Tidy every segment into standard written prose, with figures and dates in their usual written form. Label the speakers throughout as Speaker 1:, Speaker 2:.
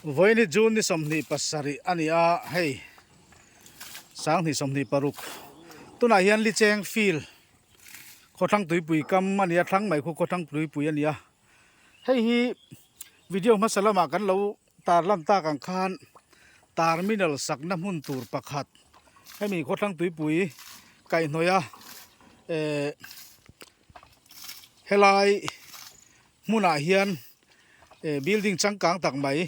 Speaker 1: Vawiin hi June ni 27 a ni a, hei 2026 tunah hian Licheng field khawthlang tuipui kam a ni a, thlang mai khu khawthlang tuipui a ni a, hei hi video hmasa lamah kan lo tar lan tak ang khan terminal sakna hmun tur pakhat hemi khawthlang tuipui kaihhnawih a eh helai hmunah hian eh building changkang tak mai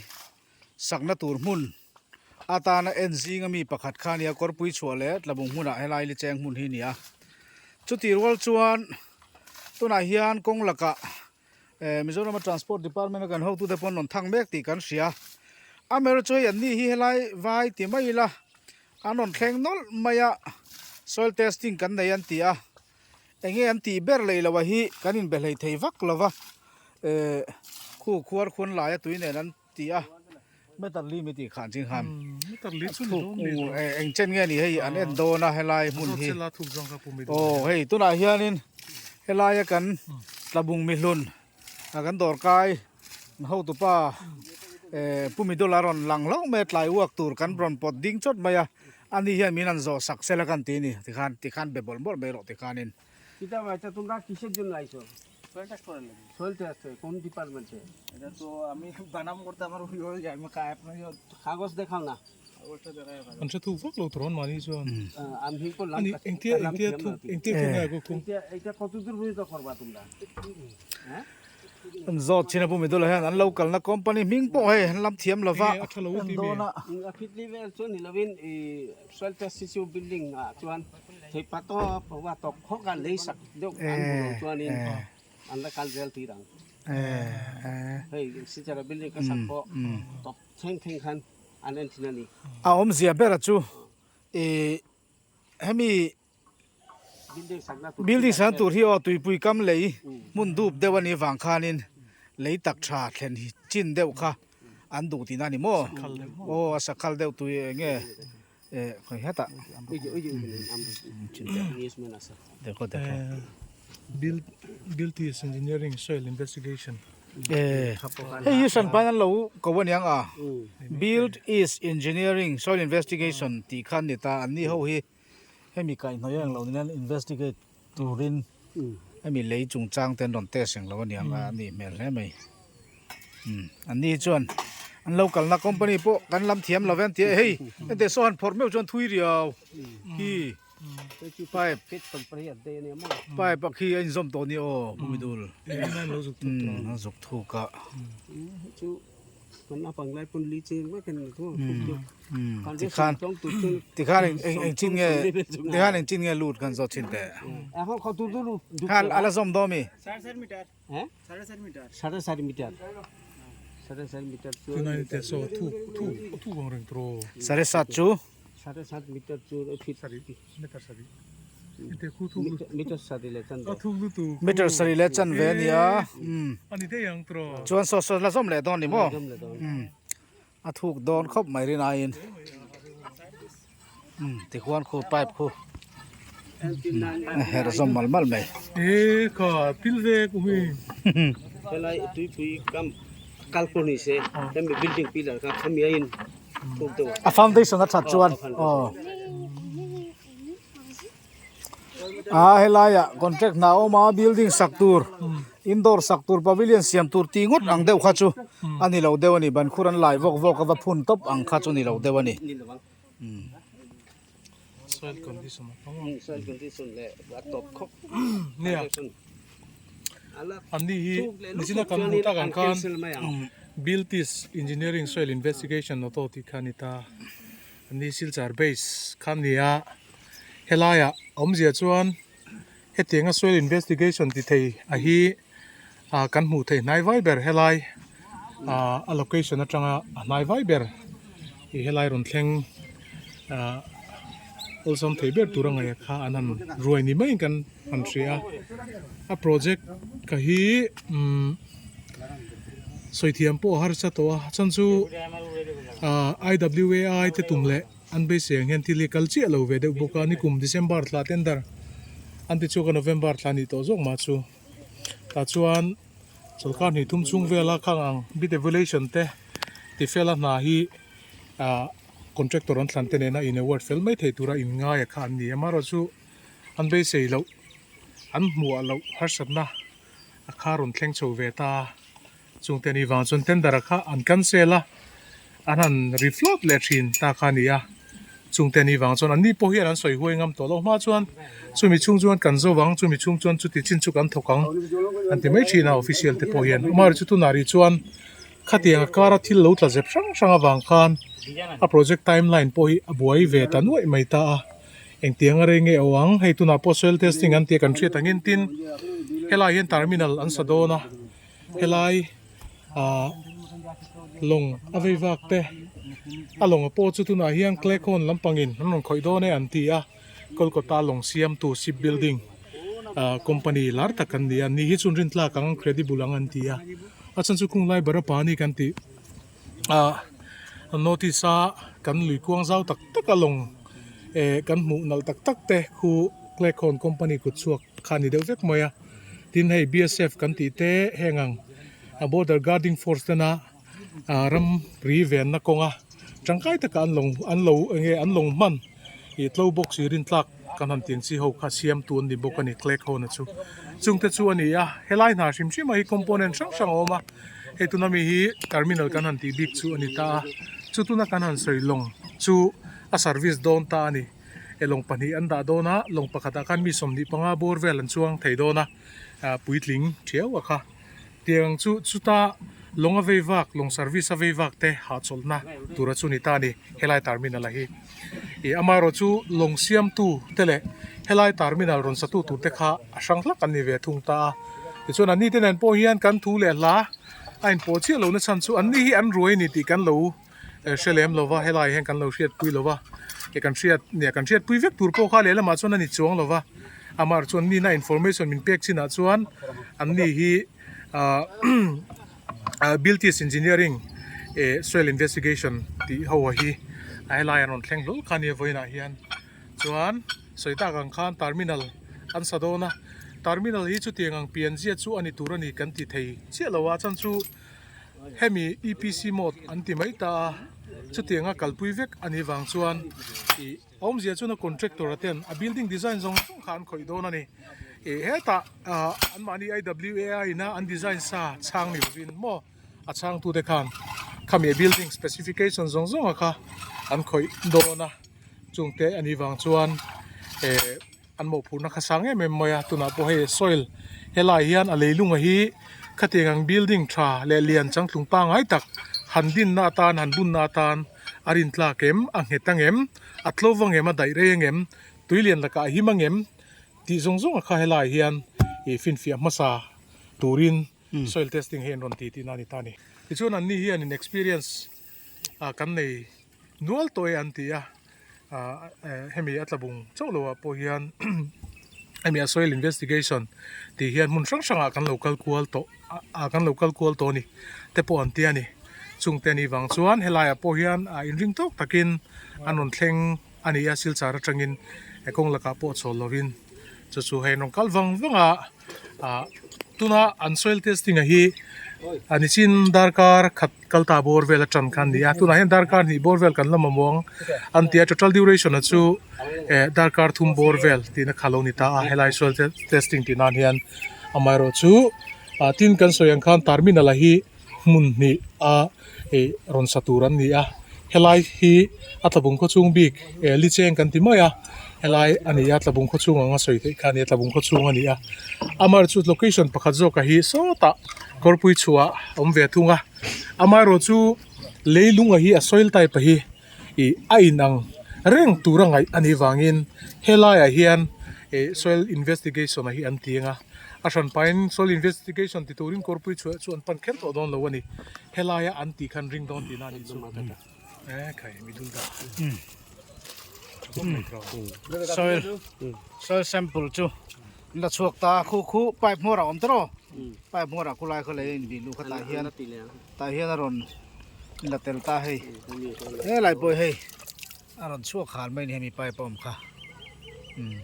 Speaker 1: sakna tur hmun atana en zinga mi pakhat kha a nia kawrpui chhuah leh tlabung hmunah helai li cheng hmun hi a ni a chutih rual chuan tunah hian kawng lakah eh Mizorama transport department a kan hotute pawh an rawn thang mek tih kan hria amaherawhchu chu hei an ni hi helai vai ti mai ila an rawn thleng nawlh mai a soil testing kan nei an ti a. Enge an tih ber leh loh a hi kan inbe hlei thei vak lo va, eh khu khuar khuan laia tui nen an ti a, meter li mi tih khan ching han thuk u eh eng chen nge ni hei an en dawn a helai hmun hi aw hei tunah hianin helaia kan tlabung mihlun a kan dawrkai hotupa eh Pu Midula rawn lang hlauh mai a tlai uak tur kan rawn pawt ding chawt mai a. Ani hian min han zawh sak sela kan ti a ni tikhan tikhan be bawlh bawlh mai rawh tikhanin.
Speaker 2: Kita বাচ্চা তোমরা কিসের জন্য আইছো
Speaker 3: soil test করার লাগি
Speaker 2: soil test কোন ডিপার্টমেন্টে
Speaker 3: এটা তো আমি বানাম করতে আমার হয়ে যায় আমি আপনার
Speaker 2: কাগজ দেখাও না
Speaker 3: কাগজটা দেখাই ভালো
Speaker 4: An hre thuk vak lo tur an mahni chuan
Speaker 2: আমি করলাম
Speaker 4: ani engtia engtia thuk engtia thuk nge ku khum
Speaker 2: এটা এটা কত দূর পর্যন্ত করবা তোমরা হ্যাঁ
Speaker 1: An zawt chin a Pu Midula hian an lo kalna company hming pawh hei an lam thiam lova
Speaker 4: Enge a tha lo
Speaker 1: en
Speaker 4: ti mi?
Speaker 1: dawn a.
Speaker 2: Fit level chuan ni lovin i soil test hi chu building ah chuan thei pa tawp a tawp khawk a lei sak deuh an hmu lo chuanin an la kal zel tir ang. Hei Silchar a building ka sak pawh tawp thleng thleng khan an en thin a ni.
Speaker 1: A awmzia bera chu i hemi Building sakna tur hi aw tuipui kam lei hmun dup deuh a nih vang khanin lei tak tha thlen hi chin deuh kha an duh tihna a ni maw? Aw a sakhal deuh tui eng nge eh khawi hetah dekhaw dekhaw.
Speaker 4: Built is engineering soil investigation.
Speaker 1: Eh hei hi hran pain an lo ko aniang a Built is engineering soil investigation tih kha an ni ta an ni ho hi. Hemi kaihhnawih a englo niin investigate turin hemi lei chungchang te an rawn test englo a niang a a nih hmel hle mai umm an ni hi chuan an lo kalna company pawh kan lam thiam lo ve an ti a hei henteh saw han phawrh meuh chuan thui riau khi pipe pipe a khi a inzawm tawh a ni aw Bhumidul umm an zuk thuk a. Tikhan tikhan eng eng eng chin nge tikhan eng chin nge lut kan zawt thin teh khan a la zawm dawn mi sare sat chu Meter sarih leh chanve a ni a chuan saw saw la zawm leh dawn a ni maw a thuk dawn khawp mai rin aiin tikhuan khu pipe khu a herh zawm mal mal mai. A foundation a that chuan aw. A helaiah contract hna a awm a building sak tur indoor sak tur pavilion siam tur tih ngawt ang deuh kha chu a ni lo deuh a ni ban khur an lai vawk vawk a va phun tawp ang kha chu ni lo deuh a ni.
Speaker 4: Soil condition a pang a.
Speaker 2: Soil condition leh a tawp khawp.
Speaker 4: Nia. An ni hi nichina kan hmuh tak ang khan Builtis Engineering Soil Investigation auto tih kha a ni ta. An ni Silchar base kha a ni a. Helaiah awmzia chuan hetianga soil investigation ti thei a hi ah kan hmuh theih hnai vai ber helai ah a location atanga a hnai vai ber ih helai rawn thleng ah awlsam thei ber tur a ngaih kha an han ruai ni maiin kan han hria a a project ka hi umm sawi thiam pawh a harsa tawh a chhan chu ah I_W_A_I te tum leh. An beisei ang hian thil hi kal chiah lo ve deuh bawk a, nikum December thla tender an ti chhuak a, November thla nih tawh zawk mah chu. Tah chuan sawrkar hnih thum chhung vela khang ang bid evaluation te Tifela hna hi ah contractor an thlan te nena in award fel mai thei tura in ngaia kha an ni a, amaherawhchu an beisei loh an hmuh loh harsatna a kha rawn thleng chho ve ta a, chungte ni vang chuan tender a kha an cancel a, an han ri float leh thin ta kha a ni a, chungte ni vang chuan anni pawh hian an sawi huai ngam tawh loh hma chuan chumi chhung chuan kan zo ang chumi chhung chuan chuti chin chu kan thawk ang an ti mai thin a official te pawh hian amaherawhchu tunah rih chuan. Khatiang a kara thil lo tla zep hrang hrang avang khan a project timeline pawh hi a buai ve ta nuaih mai ta a, engtiang a rei nge aw ang, hei tunah pawh soil testing an tia kan hriat angin tin helai hian terminal an sa dawn a, helai ah lawng a vei vak te a lawng a pawh chu tunah hian Claycon lampangin an rawn khawih dawn e an ti a. Kolkata lawng siamtu ship building ah company lar tak an ni a ni hi chuan rintlak ang credible ang an ti a a chhan chu khung lai Barapani kan tih ah notice a kan lui kuang zau tak tak a lawng eh kan hmuh nalh tak tak te khu Claycon company kut chhuak kha a ni deuh vek mai a tin hei B S F kan tih te heng ang a border guarding force tena ah ram ri venna kawnga tangkai taka an lawng an lo eng nge an lawng hman ih tlo bawk si rin tlak kan han tih ang chi ho kha siam tu an ni bawk a ni clegg ho na chu chung te chu a ni a helai hna hrim hrim ah hi component hrang hrang a awm a hei tuna mi hi terminal kan han tih bik chu a ni ta a chu tuna kan han sawi lawng chu a service dawn ta a ni e lawng pahnih an dah dawn a lawng pakhat ah khan mi 25 bawr vel an chuang thei dawn a ah puitling thiau a kha. Tiang chu chuta lawng a vei vak, lawng service a vei vak te hahchawlhna tura chu ni ta a ni helai terminal a hi. Ih amaherawh chu lawng siamtu te leh helai terminal rawn satu tur te kha a hrang hlak an ni ve thung ta a. Tichuan anni te nen pawh hian kan thu leh hla a inpawh chiah lohna chhan chu anni hi an ruai a ni tih kan lo hre lem lo va, helai hian kan lo hriatpui lo va, ih kan hriat nia kan hriatpui vek tur pawh kha lehlamah chuan a ni chuang lo va, amaherawh chuan nina information min pek chinah chuan anni hi ah Biltis Engineering eh soil investigation tih ho hi a helai an rawn thleng hlawl kha a nia vawiinah hian chuan sawi tak ang khan terminal an sa dawn a, terminal hi chutiang ang pianzia chu a ni tur a ni kan ti thei chiah lo a chhan chu. Hemi EPC mode an ti mai ta a, chutianga kalpui vek a nih vang chuan ih a awmzia chuan a contractor a ten a building design zawng zawng kha an khawih dawn a ni. Ih hetah ah anmahni IWAI ina an design sa chhang ni lovin maw a chhangtute khan khami a building specification zawng zawng a kha an khawih dawn a, chungte a nih vang chuan eh. An mawhphurhna kha sang em em mai a, tunah pawh hei soil helai hian a leilunga hi khatiang ang building tha leh lian changtlung pangngai tak han dinna atan han bunna atan a rin tlak em, a nghet ang em, a tlo vang em, a daih rei ang em, tui lian lakah a him ang em tih zawng zawng a kha helai hian ih finfiah hmasa turin soil testing hi an rawn ti tihna a ni ta a ni. Tichuan anni hian in experience ah kan nei Nual tawh e an ti a, ah hemi a tlabung chauh loh ah pawh hian hemi a soil investigation tih hian hmun hrang hrang ah kan lo kal kual tawh ah kan lo kal kual tawh a ni te pawh an ti a ni. Chungte anih vang chuan helai ah pawh hian ah inring tawk takin an rawn thleng a ni a, silchar atangin kawng lakah pawh chawl lovin chu chu hei an rawn kal vang vang a. Ah tuna an soil testing a hi a nichin darkar khat kal ta bawr vel atang khan a ni a tunah hian darkar hnih bawr vel kan la mamawh ang an ti a total duration a chu eh darkar thum bawr vel tihna kha lo ni ta a helai soil testing tih nan hian amaherawh chu ah tin kan sawi ang khan terminal a hi hmun hnih a ih rawn sa tur an ni a helai hi a tlabung khaw chhung bik eh licheng kan ti mai a helai a ni a tlabung khaw chhung anga sawi theih kha a ni a tlabung khaw chhung a ni a amaherawhchu location pakhat zawk a hi sawtah kawrpui chhuah a awm ve thung a amaherawhchu leilung a hi a soil type a hi ih a inang reng tura ngaih a nih vangin helaiah hian ih soil investigation a hi an ti ang a a hran pahin soil investigation ti turin kawrpui chhuah chu an pan kher tawh dawn lo a ni helaia an tih khan ring dawn tihna a nih chu e khai mi dul dah
Speaker 1: soil soil sample chu an la chhuak ta a khu khu pipe hmawr a awm ta rawh pipe hmawr ah khulai khaw lei a inbih luh kha tah hian tah hian a rawn la tel ta hei helai pawh hei a rawn chhuak hal mai a ni hemi pipe a awm kha umm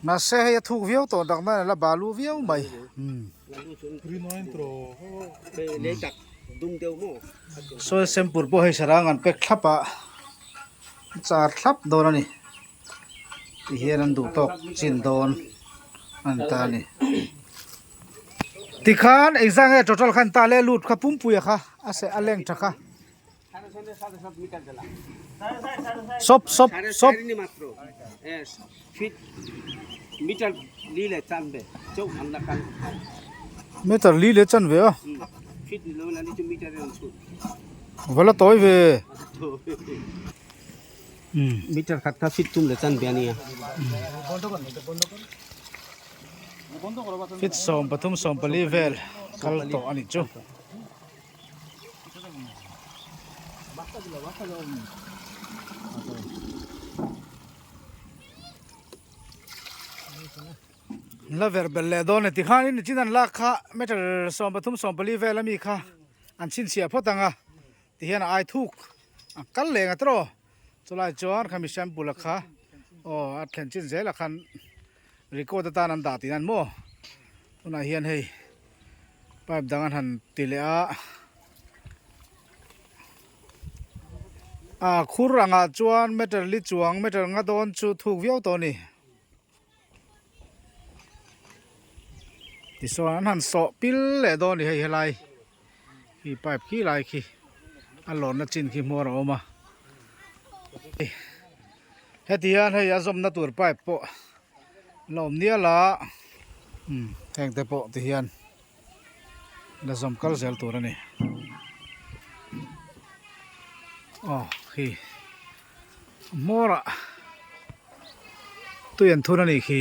Speaker 1: mahse hei a thuk viau tawh tak nan a la balu viau mai umm.
Speaker 2: Dum deuh maw?
Speaker 1: Soil sample pawh hei sarang an pack thlap a, char thlap dawn a ni. Ti hian an duh tawk chin dawn a ni ta a ni. Tikhan engzah nge total khan ta le lut kha pumpuia kha a seh a leng tha kha. Sop sop sop. Meter li leh chan ve a. Va la tawi ve.
Speaker 2: Meter khat kha fit tum leh chan ve ania.
Speaker 1: Fit 13 14 vel kal tawh a nih chu. La ver belh leh dawn e tikhanin nichin an lak kha meter 13 14 vel ami kha an chhinchhiah phawt ang a tihian a ai thuk a kal leh ang a tawh chulai chuan khami sample a kha aw a thlen chin zel a khan record atan an dah tih nan maw tunah hian hei. Pipe dang an han ti leh a ah khur angah chuan meter li chuang meter nga dawn chu thuk viau tawh a ni tichuan an han sawh pil leh dawn a ni hei helai khi pipe khi lai khi a lawnna chin khi hmuar a awm a heti hian hei a zawmna tur pipe pawh. La awm nial a umm heng te pawh ti hian la zawm kal zel tur a ni aw khi hmawrah tui an thun a nih khi.